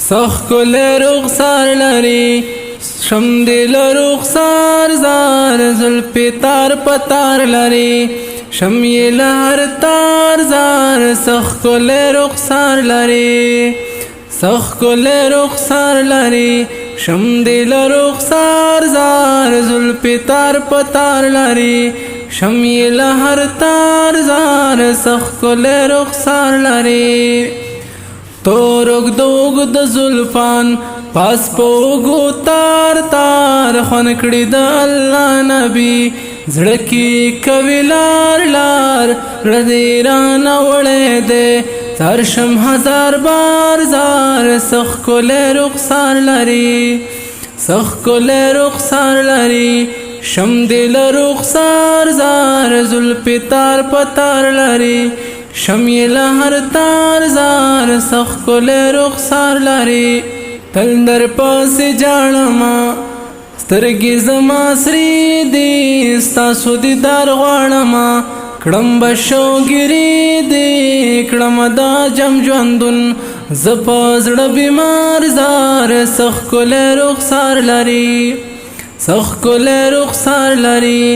سخ کل رخسار لري، شم دل رخسار زار، زلفې تار پتار لري، شم یې لهر تار زار، سخ کل رخسار لري، سخ کل رخسار لري، شم دل رخسار زار، زلفې تار پتار لري، شم یې لهر تار زار، سخ کل رخسار لري. تور دوګ د زلفان پاس پوګو تار تار، خون کړي د الله نبی زړه کې کوي لار لار، ردیران وړې دې ترشم هزار بار زار، سخ کول رخسار لري، سخ کول رخسار لري، شم دل رخسار زار، زلفې تار پتار لري، شم یې لهر تار زار، سخ کول رخسار لري. تل در پاسې جاړما، سترګې زما سری دي، ستاسو دیدار غواړم، کړم بشوګری دي، کړم دا جم ژوندون زپ زړه بیمار زار، سخ کول رخسار لري، سخ کول رخسار لري،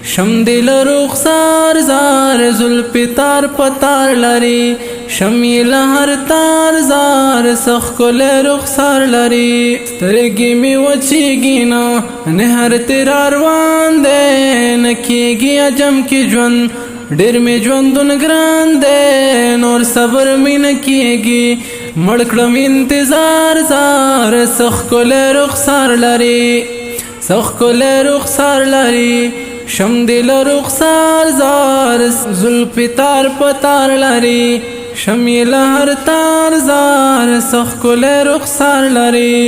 شم دل رخسار زار، زلفې تار پتار لري، شم یې لهر تار زار، سخ کول رخسار لري. سترګې می وچیږي نه، نهر تیر روان دی، نه کیږي عجم کې ژوند، ډیر می ژوندون ګران دی، نور صبر می نه کیږي، مړ کړم انتظار زار، سخ کول رخسار لري، سخ کول رخسار لري، شم دل رخسار زار، زلفې تار پتار لري، شم یې لهر تار زار، سخ کول رخسار لري.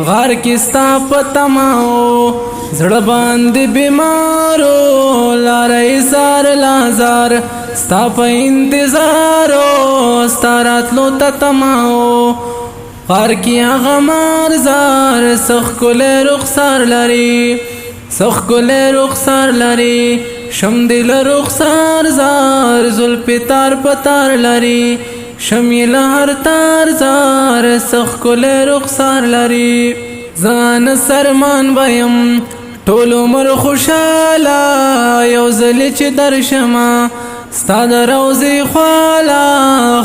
غار کې ستا پتماو زړه باندې بیمارو، لارې سار لازار ستا په انتظارو، ستا راتلو ته تماو، غار کې هغه مار زار، سخ کول رخسار لري، سخ کول رخسار لري، شم دل رخسار زار، زلفې تار پتار لري، شم یې لهر تار زار، سخ کول رخسار لري. ځان سرمان بیم ټول عمر خوشاله، یو ځل چې درشمه ستا د روزي خواله،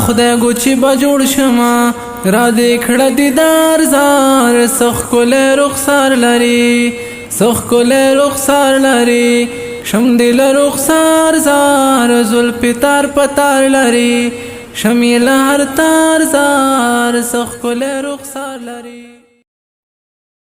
خدای ګو چې به جوړ شمه، را دې کړه دیدار زار، سخ کول رخسار لري، سخ کول رخسار لري، شم دل رخسار زار، زلفې تار پتار لري، شم یې لهر تار زار، سخ کول رخسار لري.